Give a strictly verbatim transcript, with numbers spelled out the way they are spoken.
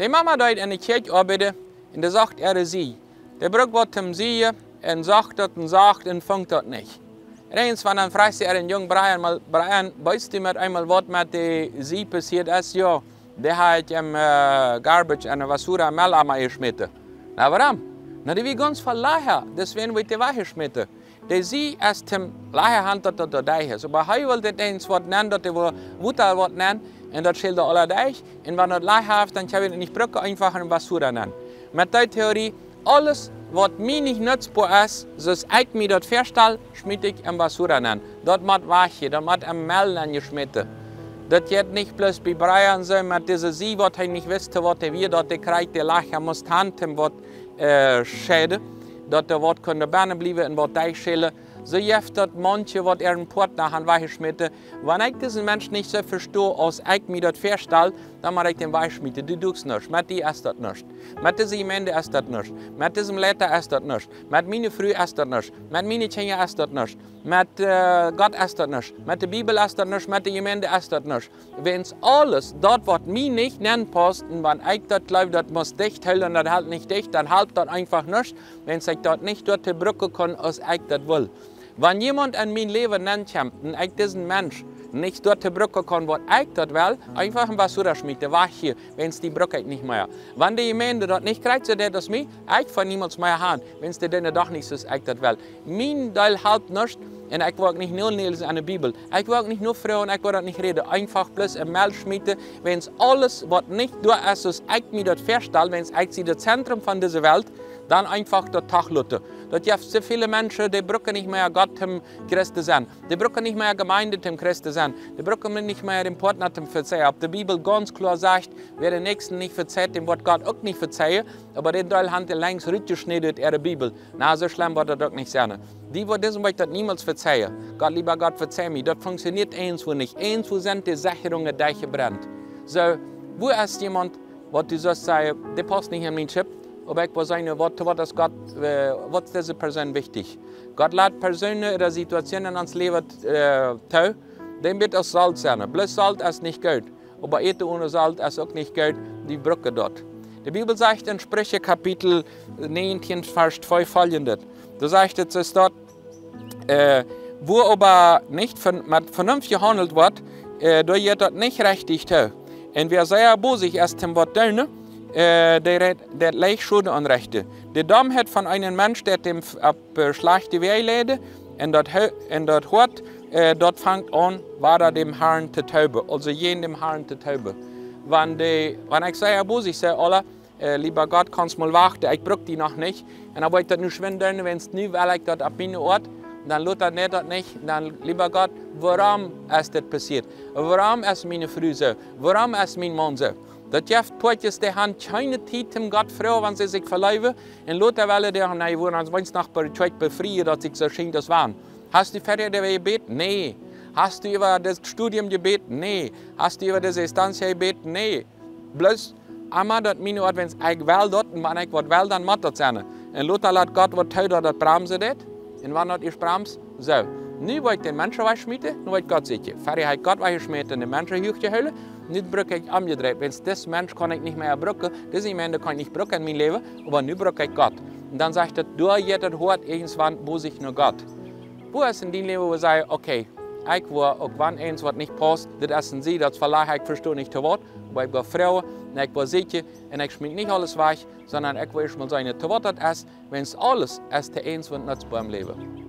De Mama deed enne Kjäakj oabeiden un dee socht äare Sie. Dee brukt waut toom Siejen un socht daut un socht un funk daut nich. Un eens, wan dan fruach see äaren Jung: Brian, mol, Brian, weetst du met eemol waut met de Sie passieet es? Jo, dee ha ekj em, äh, garbage, enne basura, Mell emma jeschmäten. Na, wuarom? Na, dee wia gaunz voll Lacha, deswäajen woat dee wajchjeschmäten. De Sie es toom Lacha han, daut daut doa deich es. Oba hee well daut eens waut nenn, daut dee woa Wota waut nenn, un daut schält aula deich. Un wan daut Lacha haft, dan kjenn wie daut nich brucken, eefach em basura nenn. Met dee Theorie: Aules waut mie nich nutzboa es, soo aus ekj mie daut väastal, schmiet ekj em basura nenn. Daut mott wajchgonen, daut mott em Mell nenn jeschmäten. Daut jeit nich bloos bie Brian soo met dise Sie, waut hee nich wist, waut hee wia, daut dee kjrieech, dee Lacha must han, toom waut, äh, scheiden, daut doa waut kunn bennen bliewen un waut dee schälen. Soo jeft daut maunche, waut äaren Poatna han wajchjeschmäten. Wan ekj disen Mensch nich soo vesto aus ekj mie daut väastal, dan mott ekj dän wajchschmieten. Du duchst nuscht. Met die es daut nuscht. Met dise Jemeent es daut nuscht. Met disem Leida es daut nuscht. Met miene Fru es daut nuscht. Met miene Kjinja es daut nuscht. Met, äh, Gott es daut nuscht. Met de Bibel es daut nuscht. Met de Jemeent es daut nuscht. Wan aules daut, waut mie nich nenn paust, un wan ekj daut jleew, daut mott dicht hoolen, un daut helt nich dicht, dan halpt daut eefach nuscht, wan ekj daut nich doatoo brucken kaun, aus ekj daut well. Wan jemaunt en mien Läwen nenn kjemt un ekj disen Mensch nich doatoo brucken kaun, waut ekj daut well, eefach em basura schmieten, wajchgonen, wan dee bruck ekj nich mea. Wan de Jemeent daut nich kjricht, soo daut es mie, ekj woa niemols mea han, wan dee dan doch nich soo aus ekj daut well. Mien Deel halpt nuscht, un ekj woa uk nich nolesen enne Bibel. Ekj woa uk nich nofroagen, ekj woa daut nich räden. Eefach bloos em Mell schmieten, wan aules waut nich doa es, soo aus ekj mie daut väastal, wan ekj sie daut Zentrum von dise Welt, dan eefach daut doch loten. Daut jeft soo väle Menschen, dee brucken nich mea Gott toom Christ sennen. Dee brucken nich mea Jemeent toom Christ sennen. Dee brucken nich mea dän Poatna toom vezeien. Oba de Bibel gaunz kloa sajcht: Wäa dän Näakjsten nich vezeit, däm woat Gott uk nich vezeien. Oba dän Deel han dee lenjs rutjeschnäden ut äare Bibel. Na, soo schlemm woat daut uk nich sennen. Dee woat disen Wajch daut niemols vezeien. Gott, lieber Gott, verzei mie. Daut funktioniet eenswua nich. Eenswua sent de Secherungen derchjebrennt. Soo, wua es jemaunt, waut du saust sajen, dee paust nich en mien Schip, oba ekj well seenen, waut, waut es Gott, äh, waut es dise Persoon wichtich? Gott lat Persoonen ooda Situationen en ons Läwen, äh, too, dee een bät aus Solt sennen. Bloos Solt es nich goot. Oba Äten onen Solt es uk nich goot, dee brucken daut. De Bibel sajcht en Spricha Kapitel näajentieen, Varsch twee foljendet. Doa sajcht et, soo steit, äh, wua oba nich von, met Venunft jehaundelt woat, äh, doa jeit daut nich rajcht too. Un wäa sea bosich es toom waut doonen, äh, dee rät, deit leicht Schoden aunrechten. De Dommheit von eenen Mensch, dee däm f-, opp, äh, schlajchte Wäaj leiden, un daut Hö-, un daut Hoat, äh, daut fangt aun, wada däm Harn to tooben, aulsoo jäajen däm Harn to tooben. Wan dee, wan ekj sea bosich sie, aula, äh, lieber Gott, kaust mol wachten, ekj bruck die noch nich. Un dan woa ekj daut nu schwind doonen, wan nu well ekj daut opp miene Oat, dan lot daut, nä, daut nich. Dan, lieber Gott, wuarom es dit passieet? Wuarom es miene Fru soo? Wuarom es mien Maun soo? Daut jeft Poatjes, dee han kjeene Tiet toom Gott froagen, wan see sikj veleewen. Un lota wellen dee, nä, wie woaren ons weens noch bie de Kjoakj befrieen, daut sikj soo schient aus wan. Hast du ferja doaräwa jebät? Nä. Hast du äwa daut Studium jebät? Nä. Hast du äwa dise Estancia jebät? Nä. Bloos emma daut miene Oat, wan ekj well daut, un wan ekj waut well, dan mott daut sennen. Un lota lat Gott waut too, daut daut bramsen deit. Un wan daut es bramst, soo. Nu woa ekj dän Mensch wajchschmieten, nu woa ekj Gott sieekjen. Ferja ha ekj Gott wajchjeschmäten un dän Mensch huach jehoolen. Nu bruck ekj omjedreit. Wan dis Mensch kaun ekj nich mea brucken, dise Jemeent kaun ekj nich brucken en mien Läwen, oba nu bruck ekj Gott. Un dan sajcht et, doa jeit daut Hoat irjentwan bosich no Gott. Wua es en dien Läwen, wua du sajst: Okay, ekj woa, uk wan eens waut nich paust, dit es en Sie, daut es veleicht, ekj vesto nich to waut, oba ekj woa froagen, un ekj woa sieekjen, un ekj schmiet nich aules wajch, sonda ekj woa ieescht mol seenen, to waut daut es, wan aules es to eens waut nutzboa em Läwen.